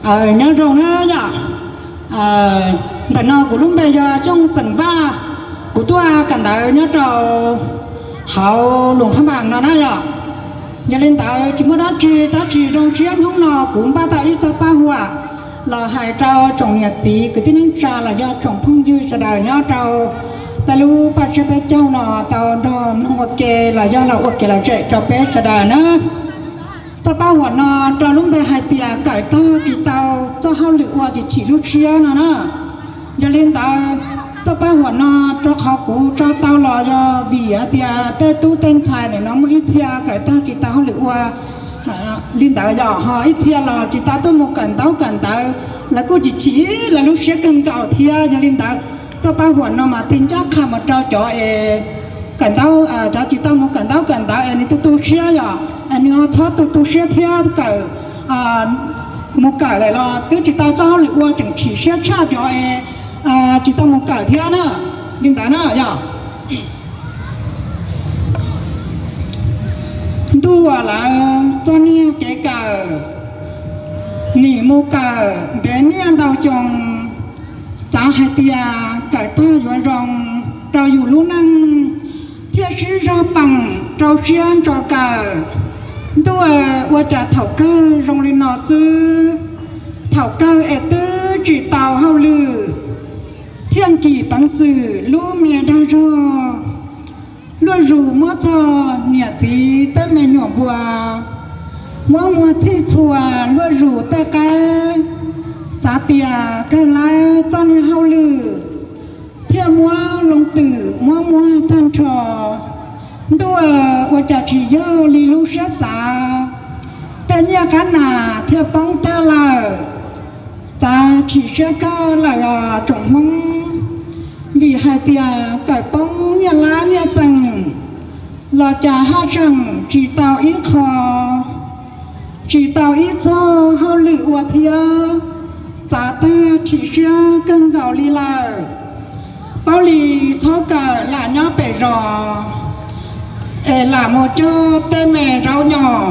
Nyob zoo na yom. Ntawm no kuv lub npe yog Txooj Xeem Vaj, kuv tuaj kawm ntawv nyob rau hauv Luam Phaj Npas no na yom. Yog li ntawd tsis muaj dab tsi, tab sis zoo siab hnub no kuv npaj tau ib txoj paj huam los hais rau tsoom niam txiv kwv tij neej tsa los yog tsoom phooj ywg sawv daws nyob rau peb lub paj siab peb caug no tau nrog mloog ua ke los yog los ua kev lom zem rau peb sawv daws na. Txoj paj huam no rau lub npe hais tias kawm tag tsis tau txoj hauj lwm ua tsis chim lub siab no na. Yog li ntawd, txoj paj huam no rau qhov kuv tso tau los yog vim hais tias tej tub tej ntxhais nim no muaj ib txhia kawm tag tsis tau hauj lwm ua li ntawd yom, ho ib txhia los tsis tau tuaj mus kawm ntaub kawm ntawv, lawv kuj tsis chim lawv lub siab kawg nkaus thiab. Yog li ntawd, txoj paj huam no mas tig ncaj qha mus rau cov es kawm ntaub, cov tsis tau mus kawm ntaub kawm ntawv es nws tu tu siab yom, es nws ho txhob tu tu siab thiab kawm, mus kawm lawm los twb tsis tau txoj hauj lwm ua tseem chim siab tshaj cov es tsis tau mus kawm thiab na. Li ntawd na yom. Ntuj, lawv txoj niag kev kawm, nim mus kawm ntev niaj ntau xyoo, xav hais tias kawm tag yuav zoo rau yus lub neej thiaj sib zog peem rau siab ntso kawm. Ntuj, ua cas thaum kawg zoo li no xwb. Thaum kawg es twb tsis tau hauj lwm, thiaj nkim peev xwm lub me dag zog. Luaj zus muab txog niam txiv tej me nyuam npua, muab muag txhij txhua luaj zus tej qaib, xav tias kawg lawm txoj niag hauj lwm, thiaj muab loo twm muab muag tag nrho. Ntuj, ua cas tsis yog li lub siab xav, tej nyiaj qab nas thiaj poob tag lawm. Xav chim siab kawg lawm os tsoom Hmoob, vim hais tias kawm poob nyiaj lab nyiaj xeem, los cas haj tseem tsis tau ib qho, tsis tau ib txoj hauj lwm ua thiab. Xav tag chim siab kawg nkaus li lawm. Paub li txhob kawm lam nyob pem zos, es lam mus cog tej me zaub nyom,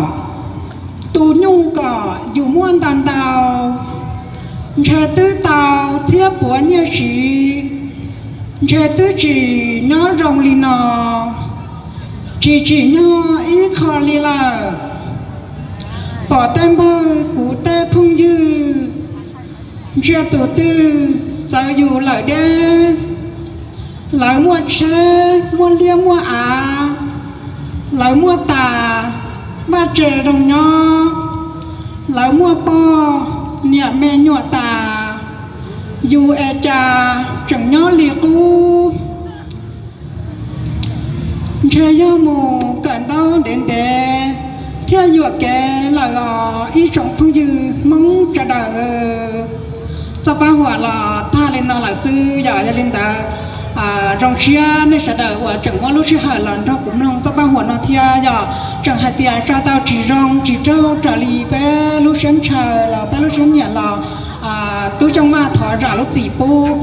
tu nyuj kom yus muaj ntau ntau. Ntshe twb tau txhiab puav nyiaj siv, ntshe twb tsis nyob zoo li no. Tsis tsim nyog ib qho li lawm. Pom tej npawg kuv tej phooj ywg, ntsia tus twg txawv yus lawm deb. Lawv muaj tsheb muaj liaj muaj av, lawv muaj tas vaj tse zoo nyob, lawv muaj poj niam me nyuam tas, yus es cas tseem nyob li qub. Ntshe yog mus kawm ntaub ntev ntev thiaj yuam kev lawm os ib tsoom phooj ywg Hmoob sawv daws. Txoj paj huam los tag li no lawm xwb yom. Yog li ntawd, zoo siab nej sawv daws uas tseem muab lub sij hawm los nrog kuv mloog txoj paj huam no thiab yom. Tseem hais tias tso tau tsis zoo tsis raug raws li peb lub siab ntshaw los peb lub siab nyiam los, tub Xyooj Vaj thov zam lub txim pub.